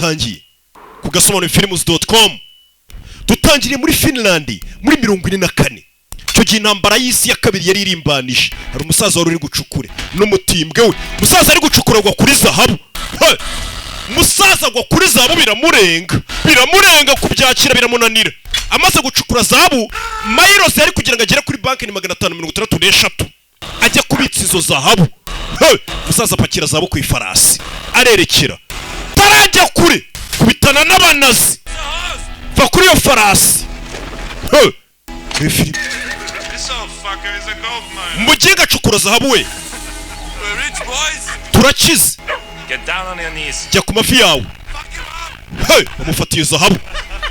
Dutangiye ku gasobanurofilms.com. Dutangiriye muri Finland muri 44. Icyo gihe intambara y'isi ya kabiri yari irimbanije. Hari umusaza wari uri gucukure n'umutimbwe we. Umusaza ari gucukura agwa kuri zahabu. Hey! Umusaza agwa kuri zahabu, biramurenga, biramurenga, kubyakira biramunanira. Amaze gucukura zahabu, miles yari kugira ngo agere kuri banki ni 563, ajya kubitsa izo zahabu. Hey! Umusaza apakira zahabu ku ifarasi, arerekera. Tarajya kure, kubitana n'abanazi. Va kuri iyo farasi. Hey! Ni filime. This old fucker is a gold mine. Muginga acukura zahabu we. We're rich, boys. Turakize. Get down on your knees. Jya ku mavi yawe. Hey! Bamufatiye zahabu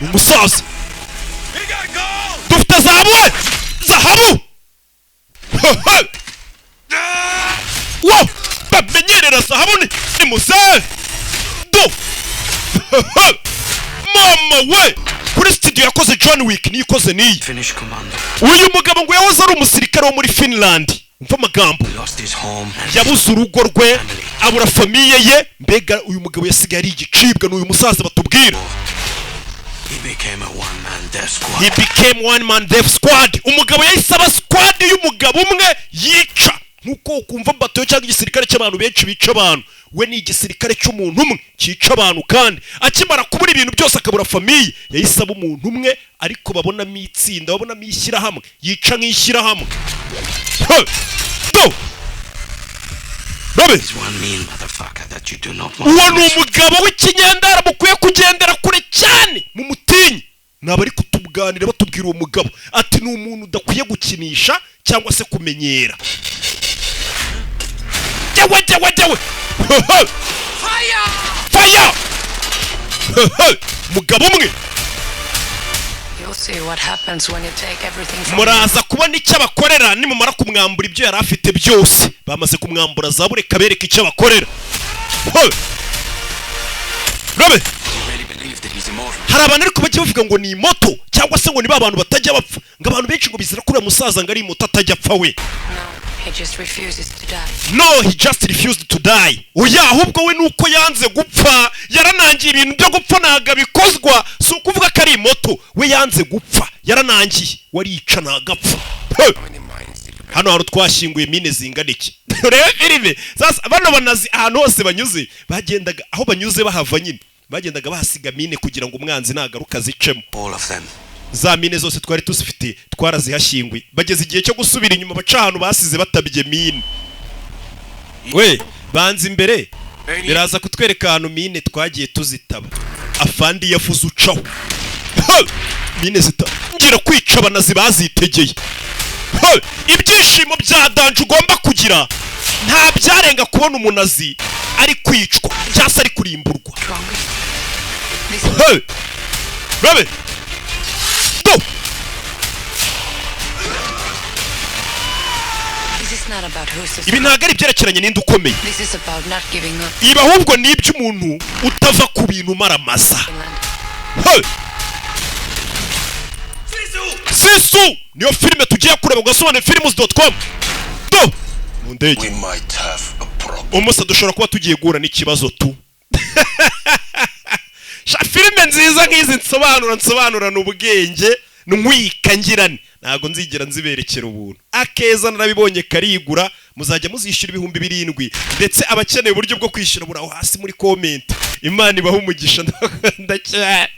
umusaza. We got gold. Dufite zahabu we, zahabu. Hey! Wo bamenyerera zahabu ni muzehe do. Hey! Mama we, kuri studio yakoze John Wick niyo ikoze niyi. Finnish commando. Uyu mugabo ngo yahoze ari umusirikare wo muri Finland. Umva amagambo. Lost his home and Yabuze urugo rwe, abura famille ye. Mbega uyu mugabo yasigaye ari igicibwa. Ni uyu musaza batubwira. He became a one-man death squad. He became one man death squad. Umugabo yahise aba squad y'umugabo umwe yica, nkuko ukumva batayo cyangwa igisirikare cy'abantu benshi bica abantu. We ni igisirikare cy'umuntu umwe cyica abantu. Kandi akimara kubura ibintu byose, akabura famille, yahise aba umuntu umwe, ariko babonamo itsinda, babonamo ishyirahamwe, yica nk'ishyirahamwe. Hey! Do Robe. He's one mean motherfucker that you do not want Uwo to ni mess with. umugabo w'ikinyendara mukwiye kugendera kure cyane, mumutinye. Ni abari kutuganira batubwira uwo mugabo ati ni umuntu udakwiye gukinisha cyangwa se kumenyera. Jyewe, jyewe, jyewe. Fire! Mugabo umwe. You'll see what happens when you take everything from him. Muraza kubona icyo abakorera nimumara kumwambura ibyo yari afite byose. Bamaze kumwambura zahabu, reka bereke icyo abakorera. Hey! Robe. You really believe that he's immortal? Hari abantu ariko bajya bavuga ngo ni immortal, cyangwa se ngo ni ba bantu batajya bapfa, ngo abantu benshi ngo bizera ko uriya musaza ngo ari immortal, atajya apfa we. No, he just refuses to die. No, he just refused to die. Oya, ahubwo we nuko yanze gupfa, yaranangiye. Ibintu byo gupfa ntabwo abikozwa. Si ukuvuga ko ari immortal, we yanze gupfa, yaranangiye, warica ntabwo apfa. Hey! Hano hantu twashyinguye mine zingana iki? Urebe filime sasa. Bano banazi ahantu hose banyuze, bagendaga aho banyuze bahava nyine, bagendaga bahasiga mine kugira ngo umwanzi nagaruka azicemo. All of them. Za mine zose twari tuzifite, twarazihashyinguye. Bageze igihe cyo gusubira inyuma, baca ahantu basize batabye mine. We banza imbere, biraza kutwereka ahantu mine twagiye tuzitaba. Afandi yavuze ucaho. Ha! Mine zitangira kwica abanazi bazitegeye. Ha! Ibyishimo bya danger ugomba kugira nta byarenga kubona umunazi ari kwicwa cyangwa se ari kurimburwa. Stronger. This Hey! Rabe! Do! This is not about who's the Ibi ntabwo ari ibyerekeranye n'indi ukomeye. This is about not giving up. Ibi ahubwo ni iby'umuntu utava ku bintu umaramaza. Finland. Hey! Sisu niyo filime tugiye kureba, gasobanuye films.com. Do mu ndege. We might have a problem. Umusa, dushobora kuba tugiye guhura n'ikibazo tu. Sha, filime nziza nk'izi nsobanura ubwenge ntwika ngirane, ntabwo nzigera nziberekera ubuntu. Akeza narabibonye karigura. Muzajya muzishyura 7000, ndetse abakeneye uburyo bwo kwishyura buri aho hasi muri comment. Imana ibaha umugisha, ndakunda cyane.